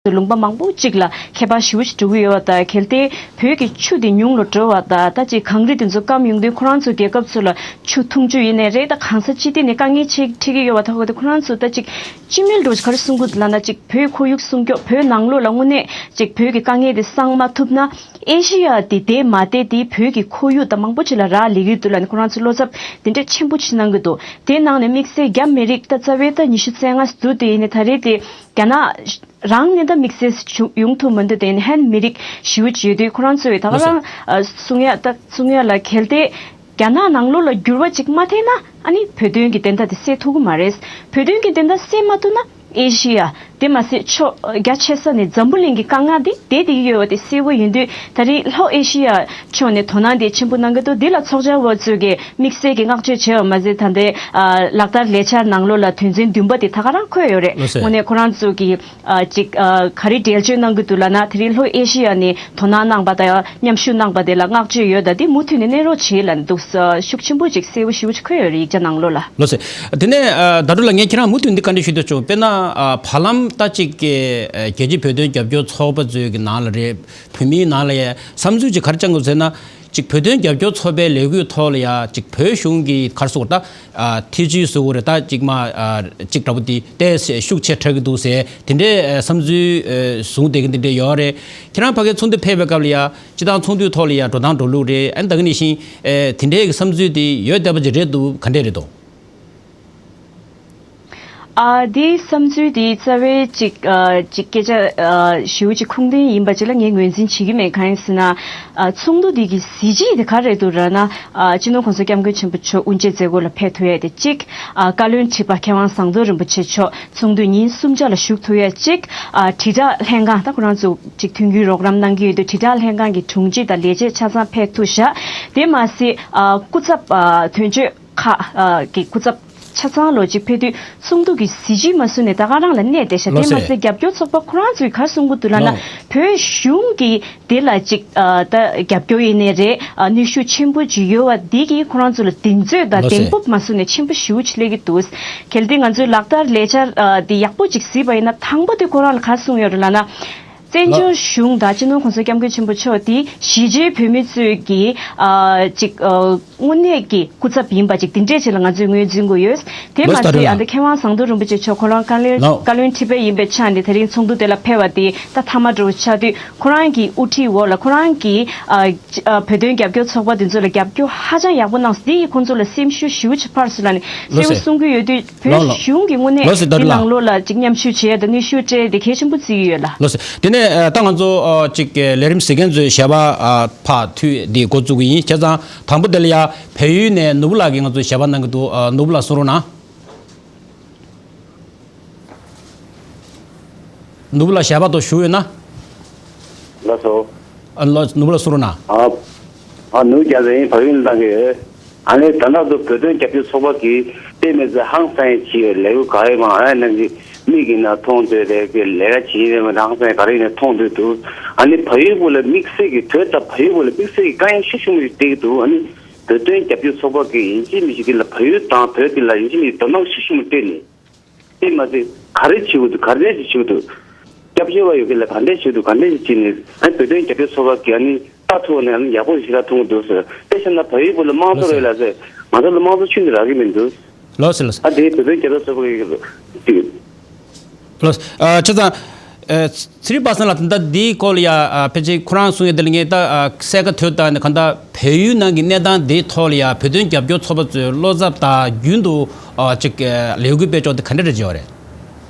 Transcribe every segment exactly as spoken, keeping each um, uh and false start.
ཚོའི་ལུང་པ་མང་པོ་ཅིག་ལ་ཁྱད་པར་ཞེ་པོ་ཅིག་འགྲོ་གི་ཡོད་པ་དང་། གལ་ཏེ་བོད་ཀྱི་ཆུ་དེ་ཉུང་རུ་འགྲོ་བ་དང་། ད་ཅིག་གངས་རི་དེ་ཚོ་སྐམ་ཡོང་དུས་ཁོ་རང་ཚོ་རྒྱལ་ཁབ་ཚོ་ལ་ཆུ་འཐུང་ཆུ་ཡིན་ནའི་རེད། ད་གང་ས་ཅི་ཐད་ནས་དཀའ་ངལ་ཅིག་འཕྲད་ཀྱི་ཡོད་པ་ཐོག་ཏུ། ཁོ་རང་ཚོ་ད་ཅིག་སྤྱི་མོས་འགྲོ་ག་རེ་གསུང་གི་འདུག་ལབ་ན། ཅིག་བོད་ཁོར་ཡུག་སྲུང་སྐྱོབ། བོད་ནང་ལོགས་ལ་དངོས་གནས་ཅིག་བོད་ཀྱི་དཀའ་ངལ་དེ་སངས་མ་ཐུབ་ན། ཨེ་ཤི་ཡ་དེ་དེ་མ་བསྡད་དེ་བོད་ཀྱི་ཁོར་ཡུག་དང་མང་པོ་ཅིག་ལ་རག་ལས་ཀྱི་འདུག་ལབ་ནས་ཁོ་རང་ཚོ་བློ་འཚབ་དེ་འདྲ་ཆེན་པོ་ཅིག་གནང་གི་འདུག་དེ་ནང་ནས་དམིགས་བསལ་རྒྱ་མི་རིགས་ད་རྩ་བའི་ད་ཉི་ཤུ་རྩ་ལྔ་ཟུར་དེ་ཡིན་ནའི་ད་རེས་དེ་རྒྱ་ནག་རང་ནས་ད་དམིགས་བསལ་ཞུ་ཡོང་ཐུབ་མི་འདུག་དེ་ནས་ཧན་མི་རིགས་ཞེ་པོ་ཅིག་ཡོད་དུས་ཁོ་རང་ཚོས་ད་ག་རང་ཨ་གསུང་ཡ་ད་གསུང་ཡ་ལ། གལ་ཏེ་རྒྱ་ནག་ནང་ལོགས་ལ་འགྱུར་བ་ཅིག་མ་ཐེབས་ན། ཨ་ནི་བོད་དོན་གྱི་བདེན་མཐའ་དེ་སེལ་ཐུབ་ཀྱི་མ་རེད། བོད་དོན་གྱི་བདེན་མཐའ་སེལ་མ་ཐུབ་ན། ཨེ་ཤི་ཡ་དེ་མ་ཟད་ཕྱོགས་རྒྱ་ཆེ་ས་ནས་འཛམ་བུ་གླིང་གི་དཀའ་ངལ་དེ་བསྡད་བསྡད་ཀྱི་ཡོད་པ་དེ་གསལ་པོ་ཡིན་དུས། ད་རེས་ལྷོ་ཨེ་ཤི་ཡ་ཕྱོགས་ནས་དོ་སྣང་དེ་ཆེན་པོ་གནང་གི་འདུག་འདི་ལ་ཚོགས་བཅར་བ་ཚོས་ཀྱི་དམིགས་བསལ་གྱི་བསྔགས་བརྗོད་བྱས་པ་མ་ཟད། ད་ལྟའི་ཨ་ལག་བསྟར་ལས་འཆར་ནང་ལོགས་ལ་དོན་ཚན་བདུན་པ་དེ་ད་ག་རང་འཁོད་ཡོད་རེད། ལགས་སོ། དངོས་གནས་ཁོ་རང་ཚོ་གི་ཨ་ཅིག་ཨ་ག་རེ་འགྲེལ་བརྗོད་གནང་གི་འདུག་ལབ་ན། དེ་རིང་ལྷོ་ཨེ་ཤི་ཡ་ནས་དོ་སྣང་གནང་པ་དང་མཉམ་ཞུགས་གནང་པ་དེ་ལ་བསྔགས་བརྗོད་ཡོད། ད་དེ་མུ་མཐུད་ནས་གནང་རོགས་བྱེད་ལབ་འདུག་ཤུགས་ཆེན་པོ་ཅིག་གསལ་པོ་ཞེ་པོ་ཅིག་འཁོད་ཡོད་རེད། ཡིག་ཆ་ནང་ལོགས་ལ། ལགས་སོ། དེ་ནས་ཨ་ཟླ་སྒྲོན་ལགས། ངས་ཁྱེད་རང་མུ་མཐུད་འདི་བཀའ་འདྲི་ཞུ་འདོད་བྱུང་། དཔེར་ན་ཨ་བར་ལམ་ད་ཅིག་གི་ཨ་རྒྱལ་སྤྱིའི་བོད་དོན་རྒྱབ་སྐྱོར་ཚོགས་པ་ཚོའི་གི་ནང་ལ་རེད། བོད་མིའི་ནང་ལ་ཡ་བསམ་ཚུལ་ཅིག་ག་རེ་བཅངས་དགོས་ཟེར་ན། ཅིག་བོད་དོན་རྒྱབ་སྐྱོར་ཚོགས་པའི་ལས་འགུལ་ཐོག་ལ་ཡ་ཅིག་བོད་གཞུང་གི་ག་རེ་ཟེར་དགོས་རེད། ད་ཨ་ཐེ་ཇུས་ཟེར་དགོས་རེད། ད་ཅིག་མ་ཨ་ཅིག་འདྲ་པོ་དེ་ཏོག་ཙམ་ཤུགས་ཆེ་དྲགས་ཀྱི་འདུག་ཟེར། དེ་འདྲའི་ཨ་བསམ་ཚུལ་ཨ་བཟུང་བསྡད་མཁན་དེ་འདྲ་ཡོད་རེད། ཁྱེད་རང་ཕ་གིར་ཚོགས་འདུ་ཕེབས་པའི་སྐབས་ལ་ཡ་སྤྱིར་བཏང་ཚོགས་འདུའི་ཐོག་ལ་ཡ་འགྲོ་སྟངས་འགྲོ་ལུགས་རེད། ཨ་ནི་ད་ག་ནང་བཞིན་ཨེ་དེ་འདྲའི་གི་བསམ་ཚུལ་དེ་ཡོད་བསྡད་པ་ཅིག་རེད་འདུག་ག་འདྲས་རེད་འདུག་ཨ་དེའི་བསམ་ཚུལ་དེ་རྩ་བའི་ཅིག་ཨ་ཅིག་སྐད་ཆ་ཨ་ཞེ་པོ་ཅིག་ཁུངས་ལྡན་ཡིན་པ་ཅིག་ལ་ངས་ངོས་འཛིན་བྱེད་ཀྱི་མེད། གང་ཡིན་ཟེར་ན། ཨ་ཚོགས་འདུ་དེ་གི་གཟི་བརྗིད་དེ་ག་རེ་རེད་འདུག་ལབ་ན། ཨ་སྤྱི་ནོར་༸གོང་ས་༸སྐྱབས་མགོན་ཆེན་པོ་མཆོག་དབུ་འབྱེད་མཛད་སྒོ་ལ་ཕེབས་ཐུབ་ཡ་དེ་གཅིག་ཨ་བཀའ་བློན་ཁྲི་པ་མཁས་དབང་ཟམ་གདོང་རིན་པོ་ཆེ་མཆོག་ཚོགས་འདུ་ཉིན་གསུམ་ཆ་ལ་བཞུགས་ཐུབ་ཡ་གཅིག་ཨ་དྲིལ་བསྒྲགས་ལྷན་ཁང་། ད་ཁོ་རང་ཚོ་ཅིག་མཐུན་འགྱུར་རོགས་རམ་གནང་གི་ཡོད་དུས། དྲིལ་བསྒྲགས་ལྷན་ཁང་གི་དྲུང་ཆེ་དང་ལས་བྱེད་ཆ་ཚང་ཕེབས་ཐུབ་ཤག་དེ་མ་ཟད་ཨ་སྐུ་ཚབ་ཨ་དོན་གཅོད་ཁག་ཨ་གི་སྐུ་ཚབ་ཆ་ཚང་ལོ་གཅིག་ཕེབས་དུས་ཚོགས་འདུ་གི་གཟི་བརྗིད་མ་བཟུང་ནས་ད་ག་རང་ལ་གནས་བསྡད་ཤག་དེ་མ་ཟད་རྒྱབ་སྐྱོར་ཚོགས་པ་ཁོ་རང་ཚོས་ག་རེ་གསུང་གི་འདུག་ལབ་ན། བོད་གཞུང་གི་དེ་ལ་ཅིག་ཨ་ད་རྒྱབ་སྐྱོར་ཡིན་ནའི་རེད། ཨ་ནུས་ཤུགས་ཆེན་པོ་ཅིག་ཡོད་པ་འདི་གིས་ཁོ་རང་ཚོ་ལ་གདེང་ཚོད་དང་གདེང་སྤོབས་མ་བཟུང་ནས་ཆེན་པོ་ཞེ་པོ་ཅིག་སླེབས་ཀྱི་འདུག་གལ་ཏེ་ང་ཚོའི་ལག་བསྟར་ལས་འཆར་ཨ་འདི་ཡག་པོ་ཅིག་གཟིགས་པ་ཡིན་ན། དང་པོ་དེ་ཁོ་རང་ལ་ག་རེ་གསུངས་ཡོད་རེད་ལབ་ན། བཙན་བྱོལ་གཞུང་དང་སྤྱི་ནོར་༸གོང་ས་༸སྐྱབས་མགོན་ཆེན་པོ་མཆོག་དེ་གཞིས་བྱེས་བོད་མི་ཚོའི་གི་ཨ་ཅིག་ཨ་དངོས་གནས་ཀྱི་སྐུ་ཚབ་ཡིན་པ་ཅིག་དེ་འདྲས་ཅིག་ལ་ང་ཚོས་ངོས་འཛིན་དགོས་ཡོད། དེ་མ་ཟད་ཨ་འདི་མཁས་དབང་ཟམ་གདོང་རིན་པོ་ཆེ་མཆོག་ཁོ་རང་བཀའ་བློན་བཀའ་བློན་ཁྲི་པ་ཡིན་པའི་ཆ་ནས་དེ་རིང་ཚོགས་འདུ་དེ་ལ་ཕེབས་པ་དེ་ད་མཐའ་མ་འདྲ་བོ་ཆགས་དུས། ཁོ་རང་གི་དབུ་ཁྲིད་འོག་ལ་ཁོ་རང་གི་ཨ་ཨ་བོད་དོན་རྒྱབ་སྐྱོར་ཚོགས་པ་དེ་ཚོ་ལ་རྒྱབ་སྐྱོར་ཧ་ཅང་ཡག་པོ་གནང་སོང་། དེ་ཡིས་ཁོང་ཚོ་ལ་སེམས་ཤུགས་ཞེ་པོ་ཅིག་འཕར་སོང་ལབ་ནས་གསལ་པོ་གསུང་གི་ཡོད་དུས། བོད་གཞུང་གིས་དངོས་གནས་དེ་ནང་ལོགས་ལ་ཅིག་མཉམ་ཞུགས་བྱེད་ཡ་དང་ནུས་ཤུགས་སྤྲད་དེ་གལ་ཆེན་པོ་བརྩི་གི་ཡོད་ལ། ལགས་སོ། དེ་ནས་ཨ་ད་ང་ཚོ་ཨ་ཅིག་ལས་རིམ་གཟིགས་མཁན་ཚོའི་ཞལ་པར་ཨ་ཕར་མཐུད་དེ་འགོ་བཙུགས་ཀྱི་ཡིན། བྱས་ཙང་དང་པོ་དེ་ལ་ཡ་བལ་ཡུལ་ནས་ནོར་བུ་ལགས་ཀྱིས་ང་ཚོ་ཞལ་པར་གནང་གི་འདུག་ཨ་ནོར་བུ་ལགས་གསུང་རོགས་གནང་། ནོར་བུ་ལགས་ཞལ་པར་དུ་ཞུ་ཡོད་ན། ལགས་སོ། ཨ་ལགས་ནོར་བུ་ལགས་གསུང་རོགས་གནང་། ཨ་ཨ་ནོར་བུ་རྒྱལ་མཚན་ཡིན། བལ་ཡུལ་ནས་གནང་གི་ཡོད། ཨ་ནི་ད་ལྟ་དུ་བོད་དོན་རྒྱབ་སྐྱོར་ཚོགས་པ་གིས་དཔེ་མི་སྲིད་ཧང་སང་ཡས་བྱས་ཡོད། ལས་འགུལ་ག་ཡོད་མང་ཨ་ནང་གི་མིག་གིས་ན་མཐོང་འདོད་རེད། གི་ལས་ཀ་བྱེད་ཡས་མ་ཧང་སང་ཡས་ག་རེ་ཡིན་ན་མཐོང་འདོད་འདུག་ཨ་ནི་བལ་ཡུལ་བོད་ལ་དམིགས་བསལ་གྱི་བོད་དང་བལ་ཡུལ་བོད་ལ་དམིགས་བསལ་གྱི་དཀའ་ངལ་ཤུགས་ཆེན་པོ་ཞིག་འཕྲད་ཀྱི་འདུག་ཨ་ནི་བོད་དོན་རྒྱབ་སྐྱོར་ཚོགས་པ་གིས་ཡིན་གཅིག་མིན་གཅིག་འདི་ལ་བལ་ཡུལ་དང་བོད་འདི་ལ་ཡིན་གཅིག་མིན་གཅིག་དོ་སྣང་ཤུགས་ཆེན་པོ་སྤྲད་ནས། དེ་མ་ཟད་ག་རེ་བྱེད་དགོས་འདུག་ག་འདྲས་ཞིག་བྱེད་དགོས་འདུག་སྐྱབས་བཅོལ་བ་ཡོད་མཁན་ལ་ག་འདྲས་བྱེད་དགོས་འདུག་ག་འདྲས་ཞིག་བྱས་ནས་ཨ་བོད་དོན་རྒྱབ་སྐྱོར་ཚོགས་པ་གིས་ཨ་ནི་ལྟ་ཐུབ་ནས་ཨ་ནི་ཡག་པོ་ཞིག་ལ་ཐུག་གི་འདུག་ཟེར། དཔེ་བཞག་ན་བལ་ཡུལ་བོད་ལ་དམངས་གཙོ་རེད་ལ་ཟེར། ང་ཚོ་ལ་དམངས་གཙོ་ཁྱོན་ནས་རག་གི་མི་འདུག་ལགས་སོ་ལགས་སོ། ཨ་དེ་བོད་དོན་རྒྱབ་སྐྱོར་ཚོགས་པ་གིས་ལགས་སོ། ཨ་བྱས་ཙང་ཨ་ཚེ་རིང་པ་སངས་ལགས། ད་ལྟ་འདིའི་སྐོར་ལ་ཡ་ཨ་ཕལ་ཆེར་ཁོ་རང་གསུང་ཡས་དེ་ལ་ངས་ད་ཨ་གསལ་ཁ་དོད་བཏང་ནས་གང་ལྟར་བལ་ཡུལ་ནང་གི་གནས་སྟངས་འདིའི་ཐོག་ལ་ཡ་བོད་དོན་རྒྱབ་སྐྱོར་ཚོགས་པ་ཚོས་བློ་འཚབ་དང་རྒྱུན་དུ་ཨ་ཅིག་ཨ་ལས་འགུལ་སྤེལ་ཕྱོགས་དེ་ག་འདྲ་རེ་བྱས་པ་རེད།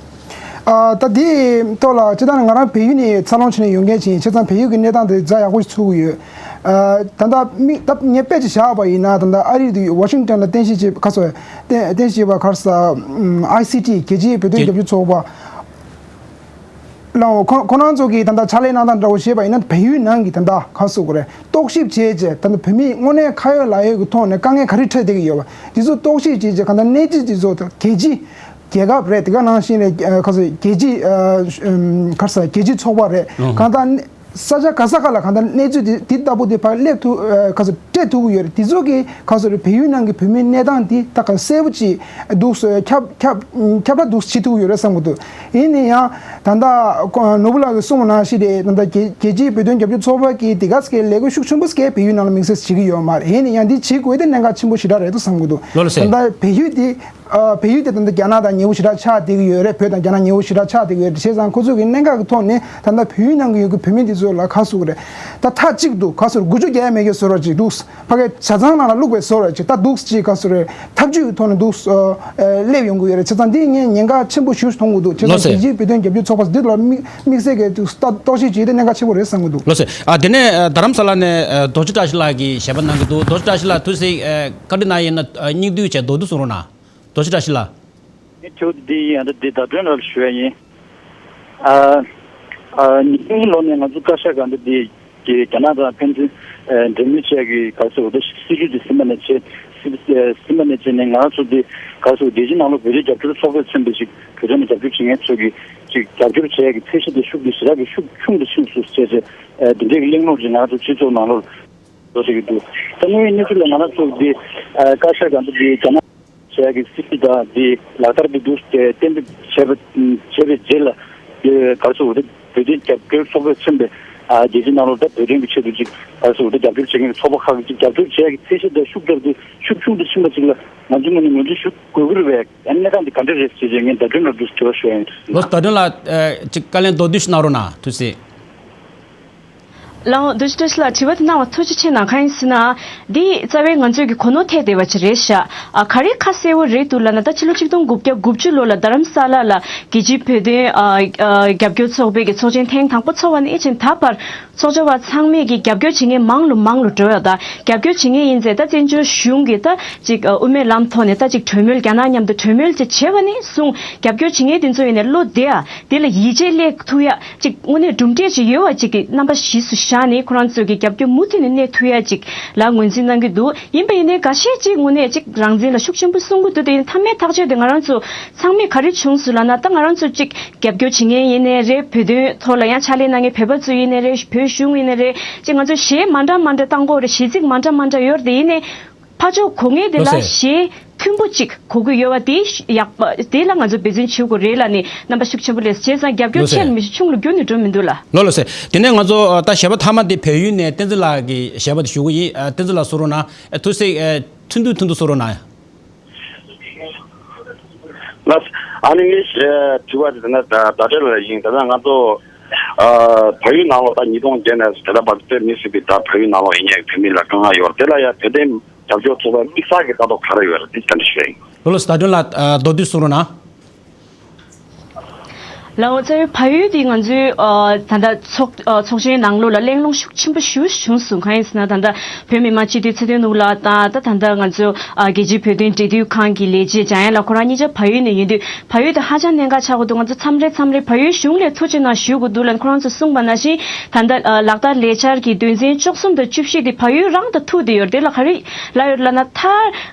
ཨ་ད་དེའི་ཐོག་ལ་སྤྱིར་བཏང་ནས་ང་རང་བལ་ཡུལ་ནས་འཚར་ལོངས་བྱས་ནས་ཡོང་མཁན་ཅིག་ཡིན། བྱས་ཙང་བལ་ཡུལ་གྱི་གནས་སྟངས་དེ་ཛ་ཡག་པོ་ཞིག་ཚོར་གྱི་ཡོད། ཨ་ད་ལྟ་མི་ད་ངས་དཔེ་ཅིག་བཞག་པ་ཡིན་ན། ད་ལྟ་ཨ་རིའི་དུ་ཝ་ཤིང་ཊོན་ལ་རྟེན་གཞི་བྱས་པ་ག་ཚོད་རྟེན་རྟེན་གཞི་བྱས་པ་ག་རེ་ཟ། ཨམ་ཨའི་སི་ཊི་རྒྱལ་སྤྱིའི་བོད་དོན་རྒྱབ་སྐྱོར་ཚོགས་པ། ལའོ་ཁོ་ཁོ་རང་ཚོ་གིས་ད་ལྟ་ཕྱག་ལས་གནང་སྟངས་འདྲ་བོ་བྱས་པ་ཡིན་ན། བལ་ཡུལ་ནང་གི་ད་ལྟ་ག་རེ་ཟེར་དགོས་རེད། རྟོག་ཞིབ་བྱས་རྗེས་ད་ལྟ་བོད་མི་དངོས་གནས་ཁ་ཡོད་ལག་ཡོད་ཀྱི་ཐོག་ནས་དཀའ་ངལ་ག་རེ་འཕྲད་བསྡད་ཀྱི་ཡོད་པ་འདི་ཚོ་རྟོག་ཞིབ་བྱས་རྗེས་གང་ལྟར་གནས་ཚུལ་འདི་ཚོ་ད་རྒྱལ་སྤྱི་རྒྱལ་ཁབ་རེད། དེ་ག་ནང་བཞིན་རེད། ཨ་ག་རེ་ཟེར་རྒྱལ་སྤྱི་ཨ་ཨམ་ག་རེ་ཟེར་རྒྱལ་སྤྱིའི་ཚོགས་པ་རེད། ཨང་། གང་ལྟར། ས་ཆ་ག་ས་ག་ལ་གང་ལྟར་གནས་ཚུལ་དེ་དེ་ལྟ་བུ་དེ་ཕར་སླེབས་ཐུབ་ཨ་ག་ཚོད་སྤྲད་ཐུབ་ཀྱི་ཡོད་རེད། དེ་ཚོ་གི་ག་ཚོད་རེད། བལ་ཡུལ་ནང་གི་བོད་མིའི་གནས་སྟངས་དེ་ད་ག་གསལ་པོ་ཅིག་འདུག་སོ། ཁྱབ་ཁྱབ་ཁྱབ་བསྒྲགས་འདུག་བྱེད་ཐུབ་ཀྱི་ཡོད་རེད་བསམ་གྱི་འདུག་ཡིན་ན་ཡང་ད་ལྟ་ནོར་བུ་ལགས་ཀྱིས་གསུངས་པ་ནང་བཞིན་རེད། ད་ལྟ་རྒྱལ་རྒྱལ་སྤྱིའི་བོད་དོན་རྒྱབ་སྐྱོར་ཚོགས་པ་གིས་དེ་ག་ཚོད་ཀྱི་ལས་འགུལ་ཤུགས་ཆེན་པོ་ཞིག་བལ་ཡུལ་ནང་ལ་དམིགས་བསལ་བྱེད་ཀྱི་ཡོད་མ་རེད། ཡིན་ན་ཡང་འདི་བྱེད་དགོས་དེ་གནད་འགག་ཆེན་པོ་ཞེ་དྲག་རེད་འདུག་བསམ་གྱི་འདུག་ལགས་སོ། ད་ལྟ་བལ་ཡུལ་དེ། ཨ་བལ་ཡུལ་དེ་ད་ལྟ་རྒྱ་ནག་དང་ཉེ་བོ་ཞེ་དྲག་ཆགས་བསྡད་ཀྱི་ཡོད་རེད། བོད་དང་རྒྱ་ནག་ཉེ་བོ་ཞེ་དྲག་ཆགས་བསྡད་ཀྱི་ཡོད་རེད། བྱས་ཙང་ཁོ་ཚོ་གི་གནད་འགག་གི་ཐོག་ནས་ད་ལྟ་བལ་ཡུལ་ནང་གི་ཡོད་ཀྱི་བོད་མི་འདི་ཚོ་ལ་ག་ཟེར་དགོས་རེད། ད་མཐའ་གཅིག་ཏུ་ག་ཟེར་དགོས་རེད། འགུལ་སྐྱོད་རྒྱག་ཡ་མེད་ཀྱི་བཟོ་འདྲ་ཅིག་འདུག་ཕ་གིའི་ཇ་ཚང་ནང་ལ་བླུགས་པའི་བཟོ་འདྲ་ཅིག་ད་འདུག་ཅིག་ག་ཟེར་དགོས་རེད། ཐབས་ཇུས་ཀྱི་ཐོག་ནས་འདུག་ཨ་སླེབས་ཡོང་གི་ཡོད་རེད། བྱས་ཙང་འདི་ངས་ཉེན་ཁ་ཆེན་པོ་ཞེ་པོ་ཅིག་མཐོང་གི་འདུག་བྱས་ཙང་ལགས་སོ། རྒྱལ་སྤྱིའི་བོད་དོན་རྒྱབ་སྐྱོར་ཚོགས་པ་འདི་ལ་དམིགས་དམིགས་བསལ་གྱི་འདུག་ལྟ་རྟོག་ཞིབ་བྱེད་དེ་གནད་འགག་ཆེན་པོ་རེད་བསམ་གྱི་འདུག་ལགས་སོ། ཨ་དེ་ནས་ཨ་རྡ་རམ་ས་ལ་ནས་ཨ་རྡོ་རྗེ་བཀྲ་ཤིས་ལགས་ཀྱི་ཞལ་པར་གནང་གི་འདུག་རྡོ་རྗེ་བཀྲ་ཤིས་ལགས་ཐུགས་སྲས་ཨ་བཀའ་འདྲི་གནང་ཡིན་ན་ཨ་སྙིང་བསྡུས་བྱས་མདོར་བསྡུས་གསུང་རོགས་གནང་། རྡོ་རྗེ་བཀྲ་ཤིས་ལགས། ངས་དྲི་བ་འདི་ཡིན། ཨ་འདི་བརྡ་དོན་ལ་ཞུ་ཡ་ཡིན། ཨ་ཨ་ཉིས་སྟོང་ལོ་ནས་ང་ཚོ་བཀའ་ཤག་ག་འདི་འདི་གི་རྒྱ་ནག་དང་ཕན་ཚུན་ཨ་འབྲེལ་མོལ་བྱས་ཀྱི་ག་ཚོད་འོ་ད་སྲིད་ཇུས་འདི་ཟིན་པ་ནས་བྱས་སྲིད་ཨ་ཟིན་པ་ནས་བྱས་ནས་ང་ཚོ་འདི་ག་ཚོད་རྒྱལ་སྤྱི་ནང་ལོགས་བོད་རིགས་རྒྱབ་སྐྱོར་ཚོགས་པས་མཚོན་པའི་ཅིག་བོད་དོན་ལ་རྒྱབ་སྐྱོར་བྱེད་མཁན་ཚོ་གི་ཅིག་རྒྱབ་སྐྱོར་བྱས་ཀྱི་ཚད་གཞི་དེ་ཤུགས་དེ་ཞེ་དྲག་གི་ཤུགས་ཆུང་དུ་ཕྱིན་སོང་བྱས་ཚེ་ཨ་འདི་འདྲའི་གི་གླེང་སློང་ཅིག་ང་ཚོ་སྤྱི་ཚོགས་ནང་ལོགས་འགྲོ་བསྡད་ཀྱི་འདུག་ད་དངོས་ཡོད་གནས་ཚུལ་ལ་ང་རང་ཚོ་འདི་ཨ་བཀའ་ཤག་ག་འདི་འདི་རྒྱ་ནག་བྱས་ཀྱི་སྲིད་ཇུས་དང་འདི་ལག་བསྟར་གྱི་འདུག་སྟེ་གཏན་འབེབས་བྱས་པ་བྱས་པའི་རྗེས་ལ་འདི་ག་རེ་ཟེར་དགོས་རེད། བོད་དོན་རྒྱབ་སྐྱོར་ཚོགས་པས་མཚོན་པའི་ཨ་རྒྱལ་སྤྱིའི་ནང་ལོགས་ད་བོད་དོན་གྱི་ཆེད་དུ་ཅིག་ག་རེ་ཟེར་དགོས་རེད། རྒྱབ་སྐྱོར་བྱེད་མཁན་གྱི་ཚོགས་པ་ཁག་གིས་ཅིག་རྒྱབ་སྐྱོར་བྱས་ཀྱི་ཚད་གཞི་དང་ཤུགས་རྒྱབ་དེ་ཤུགས་ཆུང་དུ་ཕྱིན་པ་ཅིག་ལ་ང་ཚོས་དངོས་གནས་ངོས་འཛིན་ཞུ་དགོས་ཀྱི་རེད་པས། ཨ་གནས་སྟངས་འདི་ག་འདྲ་རེད་ཟེར་བྱས་ངས་བརྡ་སྤྲོད་ལ་འདུག་དྲི་བ་ཞུ་ཡ་ཡིན། ལགས་སོ། བརྡ་སྤྲོད་ལ་ཨ་ཅིག་བཀའ་ལན་མདོར་བསྡུས་ཤིག་གནང་རོགས་གནང་། ཐུགས་སྲས། ལགས་འོང་། རྡོ་རྗེ་བཀྲ་ཤིས་ལགས་དྲི་བ་དེ་གནང་བ་ཐུགས་རྗེ་ཆེ་གནང་། གང་ཡིན་ཟེར་ན། འདི་རྩ་བའི་ང་ཚོས་ཀྱི་གོ་ནོར་ཐེབས་བསྡད་པ་ཅིག་རེད་ཤག་ཨ་ག་རེ་ཁ་གསལ་བོ་རེད་འདུག་ལབ་ན། ད་ཕྱི་ལོ་ཆིག་སྟོང་དགུ་བརྒྱ་དགུ་བཅུ་ལོ་ལ་རྡ་རམ་ས་ལ་ལ་རྒྱལ་སྤྱིའི་བོད་དོན་ཨ་ཨ་རྒྱབ་སྐྱོར་ཚོགས་པའི་གི་ཚོགས་ཆེན་ཐེངས་དང་པོ་ཚོགས་པ་ནས་ཕྱིན་ད་བར་ཚོགས་བཅར་བ་ཚང་མས་ཀྱི་རྒྱབ་སྐྱོར་བྱེད་མཁན་མང་རུ་མང་རུ་འགྲོ་ཡོད། ད་རྒྱབ་སྐྱོར་བྱེད་མཁན་ཡིན་ཚེ་ད་བཙན་བྱོལ་གཞུང་གིས་ད་ཅིག་ཨ་དབུ་མའི་ལམ་ཐོག་ནས་ད་ཅིག་གྲོས་མོལ་རྒྱ་ནག་མཉམ་དུ་གྲོས་མོལ་ཅིག་བྱས་པ་ནས་བཟུང་རྒྱབ་སྐྱོར་བྱེད་མཁན་དེ་ཚོ་ཡིན་ནས་བློ་བདེ་ཡ་དེ་ལ་ཡིད་ཆེས་སླེབས་ཐུབ་ཡ། ཅིག་དངོས་གནས་གྲུབ་འབྲས་ཅིག་ཡོད་པ་ཅིག་གི་རྣམ་པ་གཞི་སུ་བཞག་ནས་ཁོ་རང་ཚོས་ཀྱི་རྒྱབ་སྐྱོར་མུ་མཐུད་ནས་གནས་ཐུབ་ཡ་ཅིག་ལ་ངོས་འཛིན་གནང་གི་འདུག་ཡིན་པ་ཡིན་ནའི་འགའ་ཤས་ཅིག་དངོས་གནས་ཅིག་རང་བཙན་ལ་ཤུགས་ཆེན་པོ་གསུང་གི་འདུག་དེ་ཡིན་མཐའ་མའི་ཐག་གཅོད་དེ་ང་རང་ཚོ་ཚང་མས་ག་རེ་བྱུང་སོང་ལབ་ན། ད་ང་རང་ཚོ་ཅིག་རྒྱབ་སྐྱོར་བྱེད་མཁན་ཡིན་ནའི་རེད། བོད་དོན་ཐོག་ལ་ཡང་ཕྱག་ལས་གནང་མཁན་བོད་པ་ཚོ་ཡིན་ནའི་རེད། བོད་གཞུང་ཡིན་ནའི་རེད། ཅིག་ང་ཚོ་གཞས་མ་འདྲ་མ་འདྲ་བཏང་གི་ཡོད་རེད། གཞས་ཚིག་མ་འདྲ་མ་འདྲ་ཡོད་རེད། དེ་ཡིན་ནའི་ཕར་ཕྱོགས་གོ་མཁན་དེ་ལ་ལགས་སོ། གཞས་མཐུན་པོ་གཅིག་གོ་གི་ཡོད་པ་དེ་ཡག་པ་དེ་ལ་ང་ཚོ་འབད་བརྩོན་བྱེད་དགོས་རེད་ལབ་ནས་རྣམ་པ་ཤུགས་ཆེན་པོ་སླེབས། བྱས་ཙང་རྒྱབ་སྐྱོར་ལགས་སོ། ཆེ་ལ་མི་ཆུང་ལ་འགྱུར་ནས་འགྲོ་མི་འདུག་ལ། ལགས་ལགས་སོ། དེ་ནས་ང་ཚོ་ད་ཞལ་པར་མཐའ་མ་དེ་བལ་ཡུལ་ནས་བསྟན་འཛིན་ལགས་ཀྱི་ཞལ་པར་དེ་ཞུ་གི་ཡིན། བསྟན་འཛིན་ལགས་གསུང་རོགས་གནང་། ཐུགས་སྲས་ཐུང་ཐུང་ཐུང་ཐུང་གསུང་རོགས་གནང་། ལགས། ཨ་ནི་ངའི་དྲི་བ་དེ་ན་ད་ལྟ་ལ་ཡིན། ད་ལྟ་ང་ཚོ་བལ་ཡུལ་ནང་ལོགས་ད་ཉིས་སྟོང་བརྒྱད་ནས་ད་ལྟ་བར་དུ་མི་སྲིད་པའི་ད་བལ་ཡུལ་ནང་ལོགས་ཡིན་ཡག་བོད་མི་ལ་དཀའ་ངལ་ཡོད་རེད། དེ་ལ་ཡ་བོད་དོན་རྒྱབ་སྐྱོར་ཚོགས་པའི་དམིགས་བསལ་གྱི་ལྟ་རྟོག་ག་རེ་ཡོད་རེད། དེ་ག་འདྲ་ཞིག་རེད། ལགས་ལགས་སོ། བརྡ་དོན་ལ་མདོར་བསྡུས་གསུང་རོགས་གནང་། ལགས་འོ། རྩ་བའི་བལ་ཡུལ་དེ་ང་ཚོའི་ཨ་ད་ལྟ་ཚོགས་ཨ་ཚོགས་ཆེན་ནང་ལོགས་ལ་གླེང་སློང་ཤུགས་ཆེན་པོ་ཞེ་པོ་བྱུང་སོང་། གང་ཡིན་ཟེར་ན་ད་ལྟ་བོད་མི་མང་སྤྱི་འཐུས་ཚེ་བརྟན་ནོར་བུ་ལགས་དང་། ད་ད་ལྟ་ང་ཚོ་ཨ་རྒྱལ་སྤྱིའི་བོད་དོན་འབྲེལ་མཐུད་ཁང་གི་ལས་བྱེད་འཇམ་དབྱངས་ལགས་ཁོ་རང་གཉིས་ཆ་བལ་ཡུལ་ནས་ཡིན་དུས་བལ་ཡུལ་དེ་ཧ་ཅང་གནད་འགག་ཆགས་ཀྱི་འདུག་ང་ཚོ་མཚམས་རེ་མཚམས་རེ་བལ་ཡུལ་གཞུང་ལ་ཐུགས་རྗེ་གནང་ཞུ་དགོས་འདུག་ལབ་ཁོ་རང་ཚོ་གསུངས་པ་ནང་བཞིན། ད་ལྟ་ཨ་ལག་བསྟར་ལས་འཆར་གྱི་དོན་ཚན་བཅུ་གསུམ་དང་བཅུ་བཞི་དེ་བལ་ཡུལ་རང་དང་ཐུག་བསྡད་ཡོད་རེད། དེ་ལ་ག་རེ་ལབ་ཡོད་ལབ་ན། མཐའ་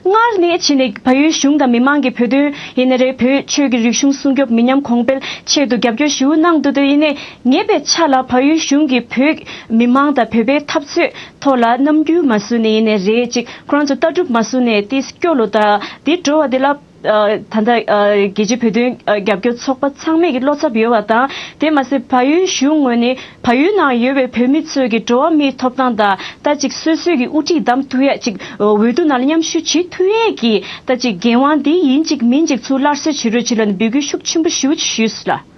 སྔར་ནས་བྱས་ནས་བལ་ཡུལ་གཞུང་དང་མི་མང་གིས་བོད་དོན་ཡིན་ན་རེད། བོད་ཆོས་ཀྱི་རིག་གཞུང་སྲུང་སྐྱོབ་མི་ཉམས་གོང་འཕེལ་ཆེད་དུ་རྒྱབ་སྐྱོར་ཞེ་པོ་གནང་འདུག་དེ་ཡིན་ནའི་ངེས་པའི་ཆ་ལ་བལ་ཡུལ་གཞུང་གིས་བོད་མི་མང་དང་བོད་པའི་འཐབ་རྩོད་ཐོག་ལ་རྣམ་འགྱུར་མ་བཟོས་ནས་ཡིན་ནའི་རེད། ཅིག་ཁོ་རང་ཚོ་ལྟ་གྲུབ་མ་བཟོས་ནས་དེ་སྐྱོ་ལོ་ད་དེ་འགྲོ་བ་དེ་ལ། ཨ་ད་ལྟ་ཨ་རྒྱལ་སྤྱིའི་བོད་དོན་ཨ་རྒྱབ་སྐྱོར་ཚོགས་པ་ཚང་མས་ཀྱི་བློ་འཚབ་ཡོད་པ་དང་། དེ་མ་ཟད་བལ་ཡུལ་གཞུང་ངོས་ནས་བལ་ཡུལ་ནང་ཡོད་པའི་བོད་མི་ཚོས་ཀྱི་འགྲོ་བ་མིའི་ཐོབ་ཐང་དང་། ད་ཅིག་སོ་སོའི་གི་དབུ་ཁྲིད་བདམས་ཐུབ་ཡ། ཅིག་འོས་བསྡུ་ནང་ལ་མཉམ་ཞུགས་བྱེད་ཐུབ་ཡས་ཀྱི་ད་ཅིག་འགན་དབང་དེ་ཡིན་གཅིག་མིན་གཅིག་ཚུར་སླར་གསོ་བྱེད་རོགས་བྱེད་ལབ་ནས་འབོད་སྐུལ་ཤུགས་ཆེན་པོ་ཞེ་པོ་ཅིག་ཞུས་སོང་ལགས།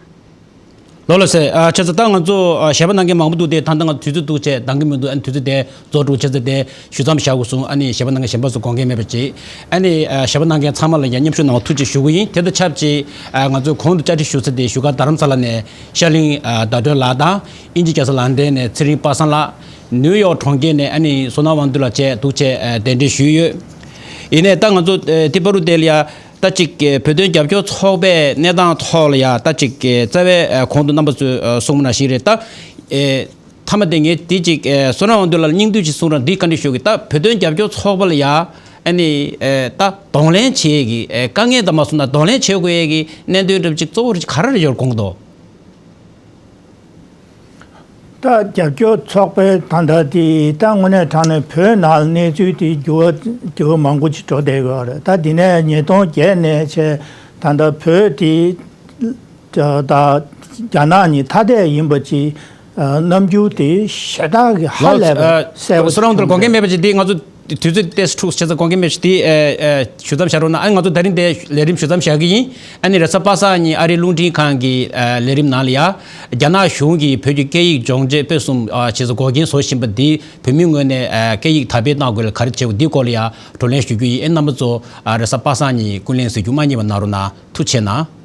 ལགས་ལགས་སོ། ཨ་བྱས་ཙང་ད་ང་ཚོ་ཨ་ཞལ་པར་གནང་མཁན་མང་པོ་འདུག་སྟེ། ད་ལྟ་ང་དུས་ཚོད་འདུག་བྱས་འདང་གི་མི་འདུག་ཨ་ནི་དུས་ཚོད་དེ་རྫོགས་འགྲོ། བྱས་ཙང་དེ་ཞུ་མཚམས་བཞག་དགོས་སོང་། ཨ་ནི་ཞལ་པར་གནང་མཁན་གཞན་པ་ཚོ་དགོངས་འགལ་མེད་པ་ཅིག་ཨ་ནི་ཨ་ཞལ་པར་གནང་མཁན་ཚང་མ་ལ་ཡང་མཉམ་ཞུགས་གནང་བ་ཐུགས་རྗེ་ཆེ་ཞུ་གི་ཡིན། དེ་དང་ཆབས་ཅིག་ཨ་ང་ཚོས་གོང་དུ་བཅར་འདྲི་ཞུ་ས་དེ་བཞུགས་སྒར་རྡ་རམ་ས་ལ་ནས་ཤར་གླིང་ཨ་ཟླ་སྒྲོན་ལགས་དང་། དབྱིན་ཇི་རྒྱལ་ས་ལན་ཌན་ནས་ཚེ་རིང་པ་སངས་ལགས། ནིའུ་ཡོག་གྲོང་ཁྱེར་ནས་ཨ་ནི་བསོད་ནམས་དབང་འདུས་ལགས་བཅས་འདུག་བྱས་ཨ་གདན་འདྲེན་ཞུས་ཡོད། ཡིན་ནའི་ད་ང་ཚོ་ཨ་དེ་བར་དུ་དེ་ལ་ཡ། ད་ཅིག་བོད་དོན་རྒྱབ་སྐྱོར་ཚོགས་པའི་གནས་སྟངས་ཐོག་ལ་ཡ། ད་ཅིག་རྩ་བའི་གོང་དུ་རྣམ་པ་ཚོས་གསུངས་པ་ནང་བཞིན་རེད། ད་མཐའ་མ་དེ་ངས་དེ་ཅིག་བསོད་ནམས་དབང་འདུས་ལགས་ལ་སྙིང་བསྡུས་ཅིག་གསུང་རོགས། འདི་བཀའ་འདྲི་ཞུ་གི། ད་བོད་དོན་རྒྱབ་སྐྱོར་ཚོགས་པ་ལ་ཡ། ཨ་ནི་ད་གདོང་ལེན་བྱེད་ཡས་ཀྱི་དཀའ་ངལ་དང་མ་སོང་ན་གདོང་ལེན་བྱེད་དགོས་ཡས་ཀྱི་གནད་དོན་འདྲ་ཅིག་གཙོ་བོ་རེ་ག་རེ་རེ་ཡོད་དགོངས་འདུག་ད་རྒྱབ་སྐྱོར་ཚོགས་པའི་ད་ལྟ་དེ་ད་དངོས་གནས་དྲང་གནས་བོད་ནང་གནས་ཚུལ་དེ་འགྱུར་བ་འགྱུར་བ་མང་པོ་ཅིག་འགྲོ་བསྡད་ཡོད་རེད། ད་དེ་ནས་ཉིས་སྟོང་བརྒྱད་ནས་བྱས་ད་ལྟ་བོད་དེ་ད་རྒྱ་ནག་གཉིས་ཐ་དད་ཡིན་པ་ཅིག་རྣམ་འགྱུར་དེ་ཞེ་དྲག་གི་ཧ་ལས་པ་གསལ་པོ་སོ་རང་དུ་དགོངས་འགལ་མེད་པ་ཅིག་དེ་ང་ཚོ་དུས་ཚོད་ཏོག་ཙམ་འཁྲུགས་བྱས་ཙང་དགོངས་འགལ་མེད་པ་ཅིག་དེ་ཞུ་མཚམས་བཞག་རོགས་གནང་། ཨ་ནི་ང་ཚོ་ད་རིང་དེ་ལས་རིམ་ཞུ་མཚམས་བཞག་གི་ཡིན། ཨ་ནི་རེས་གཟའ་པ་སངས་ཉིན་ཨ་རིའི་རླུང་འཕྲིན་ཁང་གི་ལས་རིམ་ནང་ལ་ཡ། རྒྱ་ནག་གཞུང་གིས་བོད་ཀྱི་སྐད་ཡིག་སྦྱོང་བྱེད་སྤེལ་གསུམ་བྱས་ཙང་འགོག་རྐྱེན་བཟོ་བཞིན་པ་འདི་བོད་མིའི་ངོས་ནས་སྐད་ཡིག་དར་སྤེལ་གནང་དགོས་ལ་ག་རེ་བྱེད་དགོས་འདིའི་སྐོར་ལ་ཡ་བགྲོ་གླེང་ཞུ་རྒྱུ་ཡིན། ཨེ་རྣམ་པ་ཚོ་རེས་གཟའ་པ་སངས་ཉིན་ཀུན་གླེང་གཟིགས་རྒྱུ་མ་བསྙེལ་བ་གནང་རོགས་གནང་། ཐུགས་རྗེ་གནང་།